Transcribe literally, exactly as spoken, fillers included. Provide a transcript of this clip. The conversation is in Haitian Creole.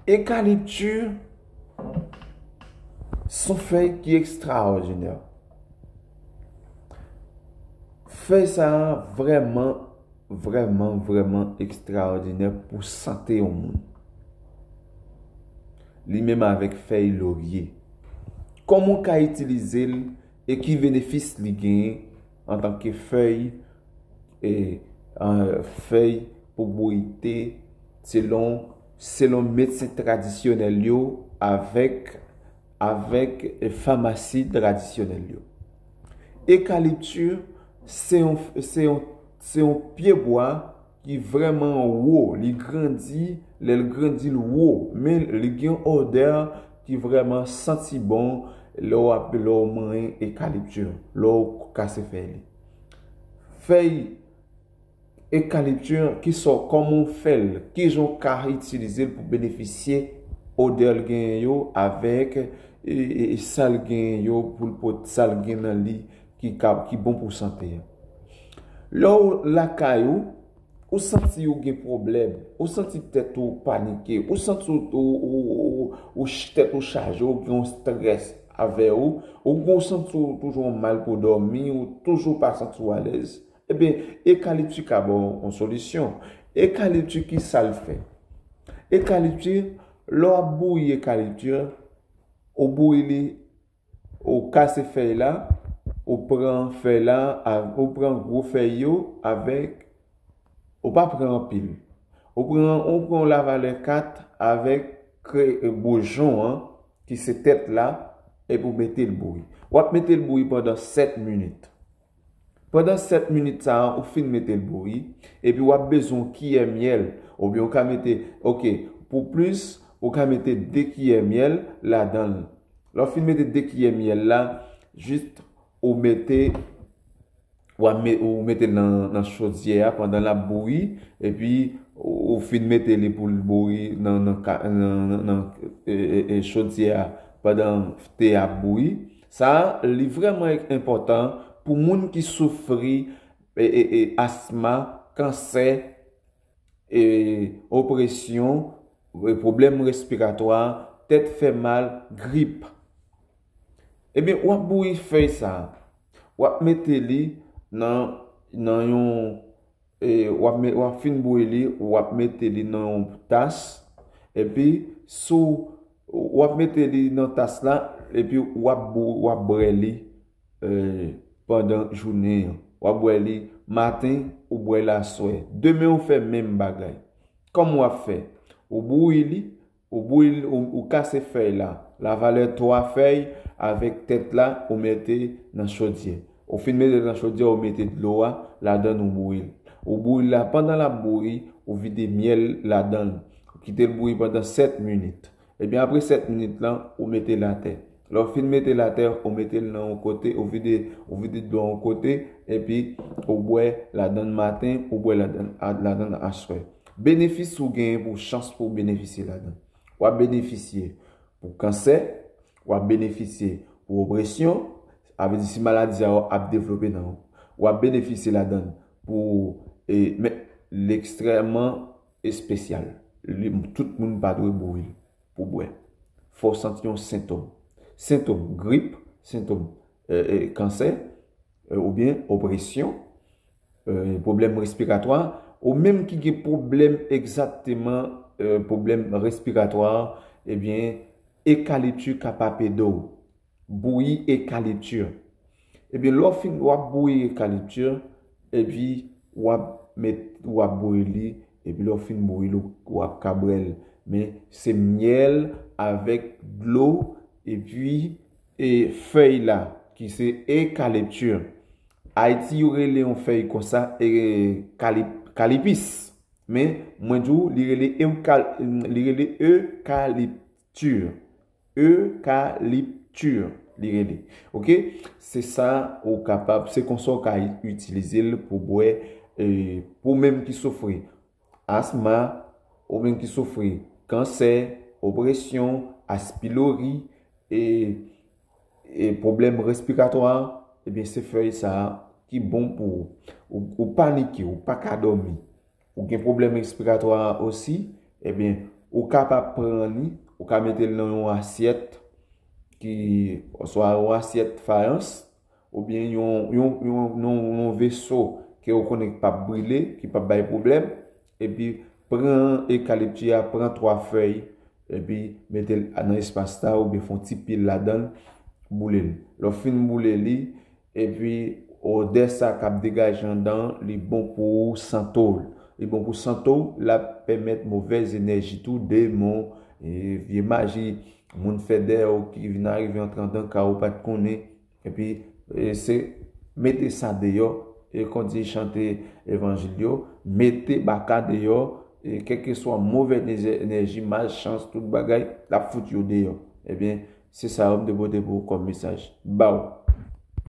Ekalipti se yon fèy ki ekstraòdinè. Fèy sa a vrèman, vrèman, vrèman ekstraòdinè pou sante yon moun. Li menm avèk fèy lorye. Kòman w ka itilize l e ki benefis li genyen antanke fèy, e, an, fèy pou bouyi te selon, selon medsen tradisyonèl yo avèk, avèk, e, famasi tradisyonèl yo. Ekalipti se yon, se yon, se yon pyebwa ki vrèman wo, li grandi, lè l grandi l wo, men li gen odè ki vrèman santi bon lè w ap, lè w manyen ekalipti, lè w kase fèy li. Fèy ekalipti, ki sò, kòman w fè l, kijan w ka itilize l pou benefisye odè l genyen yo avèk, e, e, e sa l genyen yo pou l pot, sa l gen nan li ki ka, ki bon pou sante a. Lè w lakay ou, ou santi ou gen pwoblèm, ou santi tèt ou panike, ou santi ou, ou, ou, ou, ou ch-, tèt ou chaje, ou gen yon strès avè ou, ou, ou santi ou toujou mal pou dòmi, ou toujou pa santi w alèz. Ebyen, ekalipti ka ba w yon solisyon. Ekalipti, ki sa l fè? Ekalipti, lè w ap bouyi ekalipti, ou bouyi li, ou kase fèy la, ou pran fèy la, a-, ou pran gwo fèy yo avèk, ou pa pran anpil. Ou pran, ou pran yon lavalè kat avèk kre-, boujon an, ki se tèt la, epi w mete l bouyi. W ap mete l bouyi pandan sèt minit. Pandan sèt minit sa a, ou fin mete l bouyi, epi w ap bezwen yon kiyè myèl, oubyen w ka mete, oke, pou plis, ou ka mete de kiyè myèl ladan l. Lè w fin mete de kiyè myèl la, jis ou mete, w ap me-, ou mete l nan, nan chodyè a pandan l ap bouyi, epi ou, ou fin mete li pou l bouyi nan, nan ka-, nan, nan, nan, e, e, e, chodyè a pandan te ap bouyi. Sa a, li vrèman enpòtan pou moun ki soufri, e, e, e, asma, kansè, e, opresyon, e, pwoblèm respiratwa, tèt fè mal, grip. Ebyen, w ap bouyi fèy sa a. W ap mete li nan, nan yon, e, w ap me-, w ap fin bouyi li, w ap mete li nan yon tas, epi sou, w ap mete li nan tas la, epi w ap bou-, w ap bwè li, e, pandan jounen an. W ap bwè li maten, ou bwè l aswè. Demen, ou fè menm bagay. Kòman w ap fè? Ou bouyi li, ou bouyi l, ou, ou kase fèy la. Lavalè twa fèy avèk tèt la, ou mete nan chodyè. Ou fin mete l nan chodyè, ou mete dlo a ladan l, ou bouyi l. Ou bouyi l la, pandan l ap bouyi, ou vide myèl ladan l. Ou kite l bouyi pandan sèt minit. Ebyen, apre sèt minit lan, ou mete l atè. Lè w fin mete l atè, ou mete l nan yon kote, ou vide, ou vide dlo yon kote, epi ou bwè ladan l maten, ou bwè ladan, a, ladan l aswè. Benefis ou genyen pou chans pou w benefisye ladan. W ap benefisye pou kansè, w ap benefisye pou opresyon, sa vle di si maladi sa yo ap devlope nan ou, w ap benefisye ladan l pou, e, men l ekstrèmman espesyal. Li, tout moun pa dwe bouyi l pou bwè. Fò w santi yon sentòm. Sentòm grip, sentòm, e, e, kansè, e, oubyen opresyon, e, pwoblèm respiratwa, ou menm ki gen pwoblèm egzakteman, e, pwoblèm respiratwa, ebyen, ekalipti kapab ede w. Bouyi ekalipti. Ebyen, lè w fin, w ap bouyi ekalipti, epi w ap met, w ap bouyi li, epi lè w fin bouyi l, w ap ka bwè l. Men se myèl avèk dlo, epi, e, fèy la, ki se ekalipti. Ayiti, yo rele yon fèy konsa, e, kalip-, kalipis. Men, mwen di w, li rele eukal-, li rele ekalipti. Ekalipti, li rele. Oke? Se sa ou kapab, se konsa w ka itilize l pou bwè, e, pou menm ki soufri asma, ou menm ki soufri kansè, opresyon, aspilori, e, e pwoblèm respiratwa, ebyen, se fèy sa a ki bon pou ou. Ou, ou panike, ou pa ka dòmi. Ou gen pwoblèm respiratwa osi, ebyen, Ou kapab pran li, ou ka mete l nan yon asyèt ki, oswa yon asyèt fayans, oubyen yon, yon, yon, yon, yon veso ke ou konnen ki p ap brile, ki p ap bay pwoblèm, epi pran ekalipti a, pran twa fèy, epi mete l nan espas la, oubyen fè yon ti pil ladan l, boule l. Lè w fin boule li, epi odè sa k ap degaje anndan an, li bon pou sante w. Li bon pou sante w, l ap pèmèt movèz enèji tou, demon, e, vye maji, moun fè dèyè w ki vin arive antre anndan kay ou pa t konnen. Epi, e, se mete sa deyò, e kontinye chante evanjil yo, mete baka deyò, e kèlkeswa movèz enèji, malchans, tout bagay, l ap fout yo deyò. Ebyen, se sa yo m te pote pou ou kòm mesaj. Baw!